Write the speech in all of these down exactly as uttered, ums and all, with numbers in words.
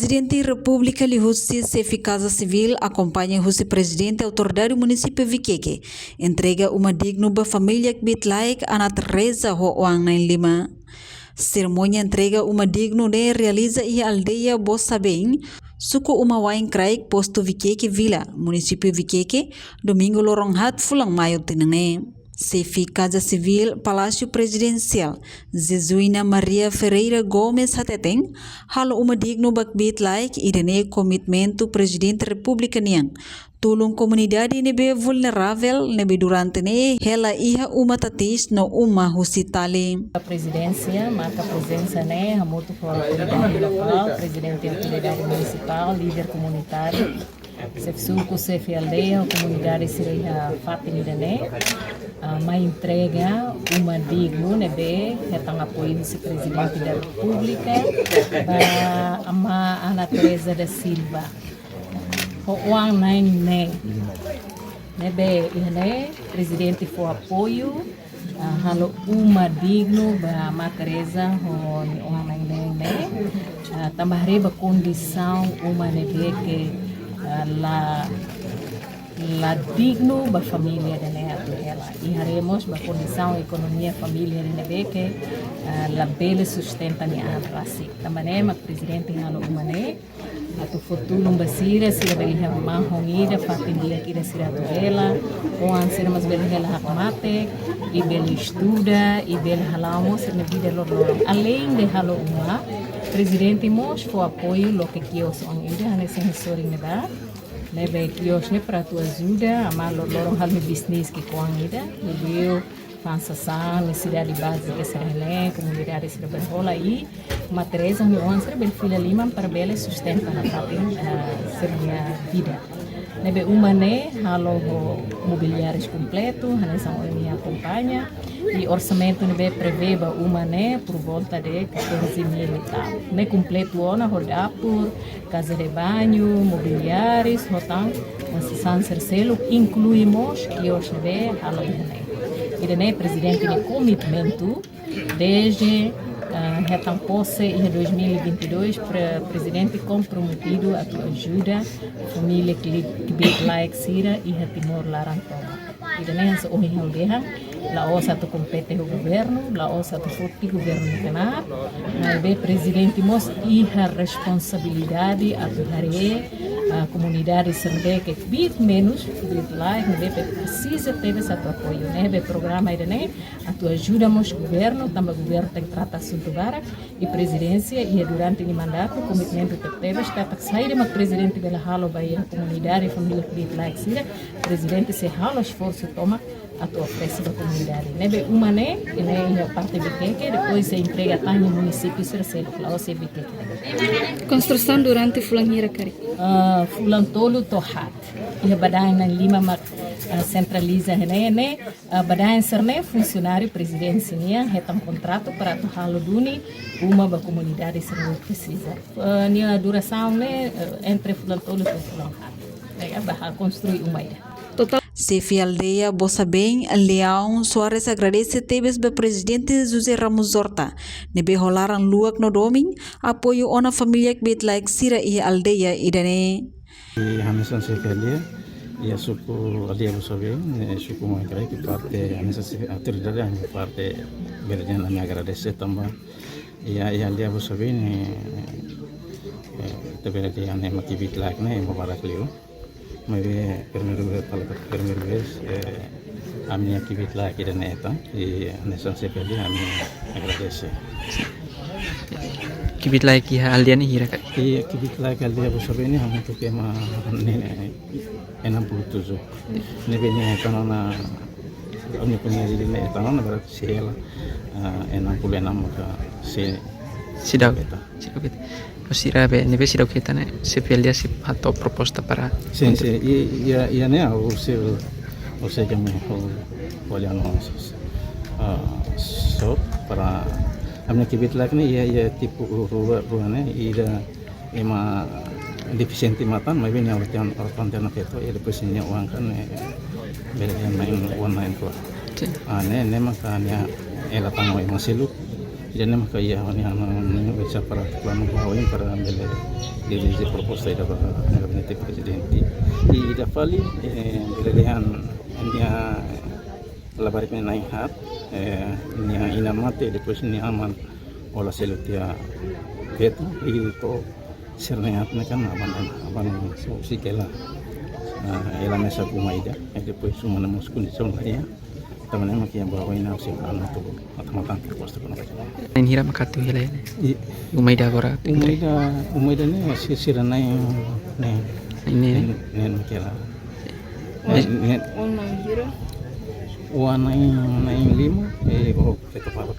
Prezidente Repúblika liuhusi Xefe Kaza Sivíl akompaña husi Prezidente Autoridade Munisípiu Viqueque entrega uma dignu ba família kbiit-laek Ana Teresa ho oan na'in lima. Serimónia entrega uma dignu ne'e realiza iha aldeia Bosaben, suku Uma Wain Kraik, postu Viqueque Vila, munisípiu Viqueque, domingu loron haat fulan Maiu tinan ne'e. Xefe Kaza Sivíl Palásiu Prezidensiál, Jesuína Maria Ferreira Gomes hateten, halo uma dignu ba kbiit-laek ida-ne'e komitmentu Prezidente Repúblika nian, tulun komunidade ne'ebé vulneravel ne'ebé durante ne'e hela iha uma tatis no uma husi tali. Prezidénsia marka prezensa ne'e hamutuk ho autoridade lokál, Prezidente Autoridade Munisipál, líder komunitáriu, xefe suku, xefe aldeia, komunidade sira iha fatin ida-ne'e, ah, mai entrega uma dignu ne'ebé hetan apoiu husi Prezidente da Repúblika ba Ama Ana Teresa da Silva ho oan na'in neen. Ne'ebé iha ne'e Prezidente fó apoiu, ah, halo uma dignu ba Ama Teresa ho nia oan na'in neen ne'e. Ah, tanba haree ba kondisaun uma ne'ebé ke, ah, la, la dignu ba família ida-ne'e atu hela. I haree mós ba kondisaun ekonomia família ida ne'ebé ke, ah, labele sustenta nia an rasik. Tanba ne'e mak Prezidente halo uma ne'e atu fó tulun ba sira, sira bele iha mahon ida, fatin di'ak ida sira atu hela, oan sira mós bele hela hakmatek, i bele estuda, i bele hala'o mós sira-nia vida loroloron. Aleinde halo uma, Prezidente mós fó apoiu loke kios oan ida, hanesan sorin ne'ebá. Ne'ebé kios ne'e para atu ajuda Ama loroloron halo bisnis ki'ikoan ida, liuliu fa'an sasán, nesesidade bázika sira-ne'e, komunidade sira bele hola i Ama Teresa nia oan sira bele fila liman para bele sustenta nafatin, ah, sira-nia vida. Ne'ebé uma ne'e halo ho mobiliárius kompletu, hanesan ohin imi akompaña, i orsamentu ne'ebé prevee ba uma ne'e por volta de catorze mil e tal. Ne'e kompletu ona ho dapur, casa de banho, mobiliárius, ho tan, ah, sasán sira seluk, inklui mós kios ne'ebé halo iha ne'e. Ida-ne'e Prezidente nia komitmentu, desde, ah, hetan pose iha dois mil e vinte e dois, pre-, Prezidente komprometidu atu ajuda família kli-, kbiit-laek sira iha Timor laran tomak. Ida-ne'e hanesan ohin ha'u dehan, la'ós atu kompete ho governu, la'ós atu foti governu nia knaar, maibé Prezidente mós iha responsabilidade atu haree, ah, komunidade sira ne'ebé ke kbiit menus, kbiit-laek, ne'ebé presiza tebes atu apoiu. Ne'ebé programa ida-ne'e atu ajuda mós governu, tanba governu tenke trata asuntu barak, i Prezidénsia, iha durante nia mandatu, komitmentu tebetebes, katak saida mak Prezidente bele halo ba iha komunidade, família kbiit-laek sira, Prezidente sei halo esforsu tomak atu oferese ba komunidade. Ne'ebé uma ne'e, ne'e iha parte Viqueque, depois sei entrega tan iha munisípiu sira seluk, la'ós iha Viqueque. Konstrusaun durante fulan hira karik? Ah, fulan tolu to'o haat. Iha badaen na'in lima mak, ah, sentraliza iha ne'e, ne'e, ah, badaen sira-ne'e funsionáriu Prezidénsia nian hetan kontratu para atu halo duni uma ba komunidade sira ne'ebé presiza. Ah, nia durasaun ne'e, eh, entre fulan tolu to'o fulan haat. Ne'e, ba halo konstrui uma ida. Totál. Xefe aldeia Bosaben, Leão Soares agradese tebes ba Prezidente José Ramos Horta, ne'ebé ho laran luak no domin apoiu ona família kbiit-laek sira iha aldeia ida-ne'e. I hanesan xefe aldeia, iha suku aldeia Bosaben, eh, suku Uma Wain Kraik, parte hanesan xefe autoridade, ami parte bele dehan ami agradese tanba iha, iha aldeia Bosaben, eh, eh, ita bele dehan ema kbiit-laek ne'e ema barak liu. Maibé primeiru vez, pala primeiru vez, eh, ami-nia kbiit-laek ida-ne'e hetan, i hanesan xefe aldeia ami agradese. Kbiit-laek iha aldeia ne'e hira karik? Iha kbiit-laek aldeia Bosaben ne'e hamutuk ema neen, enam puluh tujuh. Ne'ebé nia hetan ona, ami punya diri ne'e hetan ona berarti sei hela, ah, enam puluh enam maka sei, seidauk hetan. Seidauk hetan. Sira be, ne'ebé seidauk hetan ne'e, xefe aldeia sei hato'o proposta para. Sin, sin. I, iha, iha ne'e, ha'u sei, ha'u sei kami, ha'u, ha'u olha no, ah, so, para, ami-nia kbiit-laek ne'e, iha, iha tipu rua, rua ne'e, ida ema defisiente matan, maibé nia ora-tia, ora-tia ona feto, i depois nia oan kan, eh, bele dehan na'in, oan na'in-rua. Sin. Ah, ne'e, ne'e maka nia hela tan ho ema seluk, Ida-ne'e maka iha ha'u-nia, ha'u-nia, ha'u-nia, bisa para planu ba oin para bele dirije proposta ida ba gabinete prezidente. I ida fali, eh, bele dehan nia labarik ne'e na'in haat, eh, nia inan mate, depois nia aman hola selu tiha feto, i to'o sira na'in haat ne'e kan aban, aban, aban so sitela. Ah, ela mesak uma ida, i depois uma ne'e mós kondisaun la iha. Tanba ne'e mak iha ba oin ha'u sei planu atu matan-matan proposta kona-ba. Na'in hira mak atu hela ne'e? I uma ida agora atu uma hela? Ida, uma ida ne'e si-, sira na'in, na'in, na'in ne'e, na'in, na'in hela. Ne'e, ne'e. Oan na'in hira? Oan na'in, na'in lima, eh, oh, feto fali.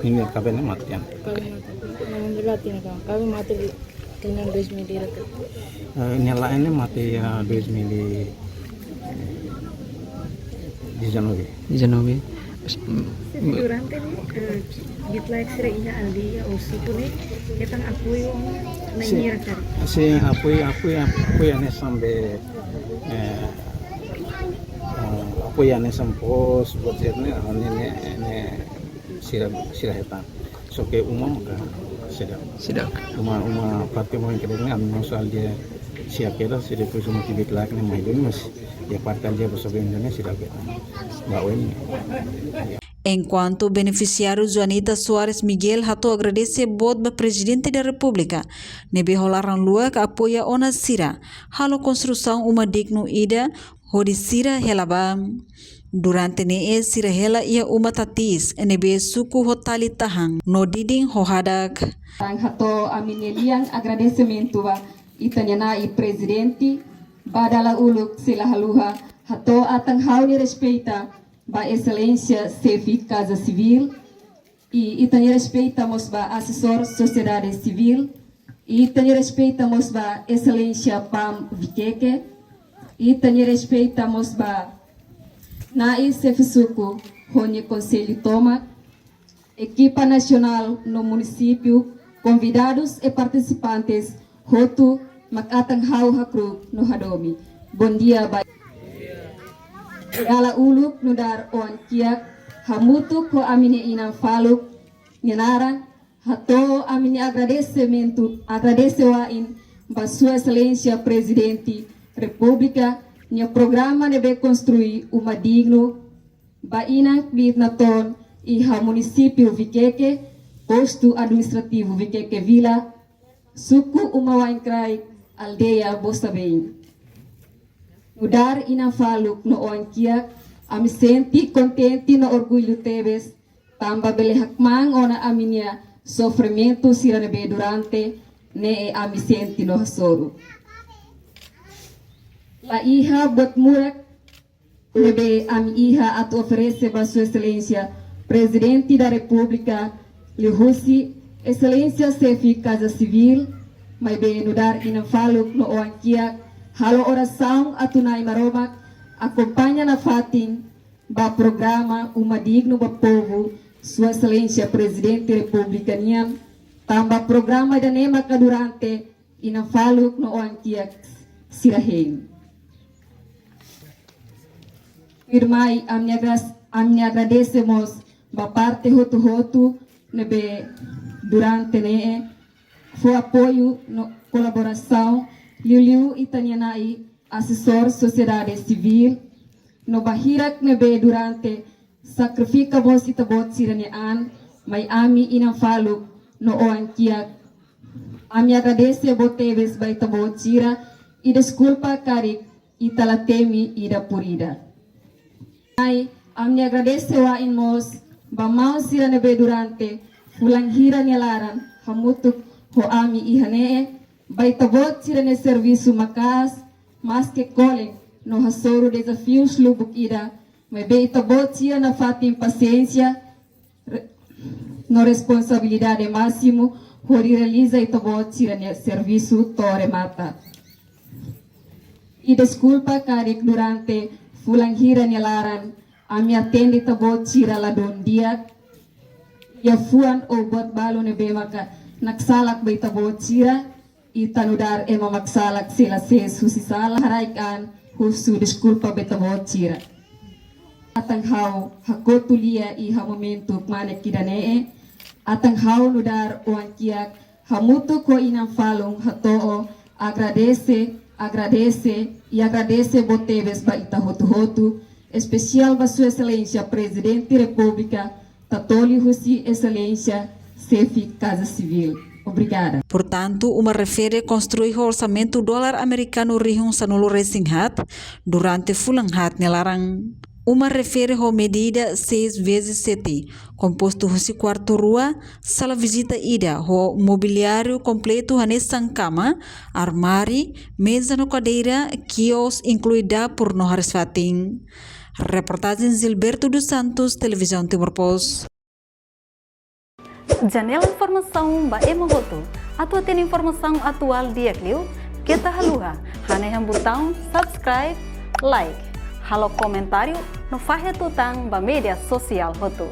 Ne'e kaben ne'e mate an. Kaben mate. Kaben mate. Kaben mate di Tinan dois mil e delapan. Eh, nia la'en ne'e mate iha dois mil e dezanove. Dezanove. Durante ne'e, eh, bitlak sira iha aldeia ou suku ne'e, hetan apoiu na'in hira karik? Sin, apoiu, apoiu, apoiu hanesan be, eh, eh, apoiu hanesan pos, buat sira-ne'e, ne'e, ne'e, ne'e sira, sira hetan. Só ke uma maka seidauk. Seidauk. Uma, uma parte oin kedas ne'e, ami mós aldeia sia kedas, sira depois uma kibit lak ne'e mai duni mas, iha parte aldeia Bosaben ne'e seidauk kedas. Ba oin. Enkuantu benefisiáriu Joanita Soares Miguel hato'o agradese boot ba Prezidente da Repúblika ne'ebé ho laran luak apoia ona sira halo konstrusaun uma dignu ida hodi sira hela ba. Durante ne'e sira hela iha uma tatiis ne'ebé suku ho tali tahan no didin ho hadak. Tan hato'o ami-nia lian agradesimentu ba ita-nia na'i Prezidente, ba dala uluk sei la haluha hato'o atan ha'u-nia respeita ba Exelénsia Xefe Kaza Sivíl, i ita-nia respeita mós ba Asesór Sosiedade Sivíl, i ita-nia respeita mós ba Exelénsia Pam Vikeke, i ita-nia respeita mós ba na'i xefe suku ho nia konsellu tomak, ekipa nasionál no munisípiu, konvidadus i partisipantes hotu mak atan ha'u hakru'uk no hadomi. Bondia ba. Dala uluk nu'udar oan-kiak hamutuk ho ami-nia inan faluk nia naran, hato'o ami-nia agradesimentu, agradese wa'in ba Sua Exelénsia Prezidente Repúblika nia programa ne'ebé konstrui uma dignu ba inan kbiit-natoon iha munisípiu Vikeke, postu administrativu Vikeke Vila, suku Uma Wa'in Kraik, aldeia Bosaben. Nu'udar inan faluk no oan-kiak, ami sente kontente no orgullu tebes, tanba bele hakmaan ona ami-nia sofrimentu sira ne'ebé durante ne'e ami sente no hasoru. La iha buat murak ne'ebé ami iha atu oferese ba Sua Exelénsia Prezidente da Repúblika, liuhusi Exelénsia Xefe Kaza Sivíl, maibé nu'udar inan faluk no oan-kiak halo orasaun atu Na'i Maromak akompaña nafatin ba programa Uma Dignu ba Povu, Sua Exelénsia Prezidente Repúblika nian, tanba programa ida-ne'e maka durante inan faluk no oan-kiak sira hein. Tuirmai, ami-nia agras-, ami-nia agradese mós ba parte hotu-hotu ne'ebé durante ne'e fó apoiu no kolaborasaun, liuliu ita-nia na'i Asesór Sosiedade Sivíl, no ba hirak ne'ebé durante sakrifika mós ita-boot sira-nia an, mai ami inan faluk no oan-kiak. Ami agradese boot tebes ba ita-boot sira, i deskulpa karik ita la temi ida por ida. Ai, ami agradese wa'in mós ba maun sira ne'ebé durante fulan hira nia laran hamutuk ho ami iha ne'e, ba ita-boot sira-nia servisu maka'as, maske kole no hasoru dezafius lubuk ida, maibé ita-boot sira nafatin pasiénsia, re-, no responsabilidade másimu hodi realiza ita-boot sira-nia servisu to'o remata. I deskulpa karik durante fulan hira nia laran ami atende ita-boot sira ladún di'ak, iha fuan ou buat balu ne'ebé maka naksalak ba ita-boot sira, ita nu'udar ema maksalak sei la sees husi sala, haraik an husu deskulpa ba ita-boot sira. Atan ha'u hakotu lia iha momentu kmanek ida-ne'e, Atan ha'u nu'udar oan kiak hamutuk ho inan-falun hato'o agradese, agradese, i agradese boot tebes ba ita hotu-hotu, espesiál ba Sua Exelénsia Prezidente Repúblika, tatoli husi Exelénsia Xefe Kaza Sivíl. Obrigada. Portantu, uma refere konstrui ho orsamentu dolar amerikanu rihun sanulu-resin-haat durante fulan haat nia laran. Uma refere ho medida seis vezes sete, kompostu husi kuartu rua, sala vizita ida ho mobiliáriu kompletu hanesan kama, armáriu, meza no kadeira, kios, inklui dapur no hariis-fatin. Reportajen Gilberto dos Santos, Televizaun Timor Post. Janela informasaun ba ema hotu. Atu hatene informasaun atuál di'ak liu, keta haluha hanehan butaun subscribe, like, halo komentáriu no fahe tutan ba média sosiál hotu.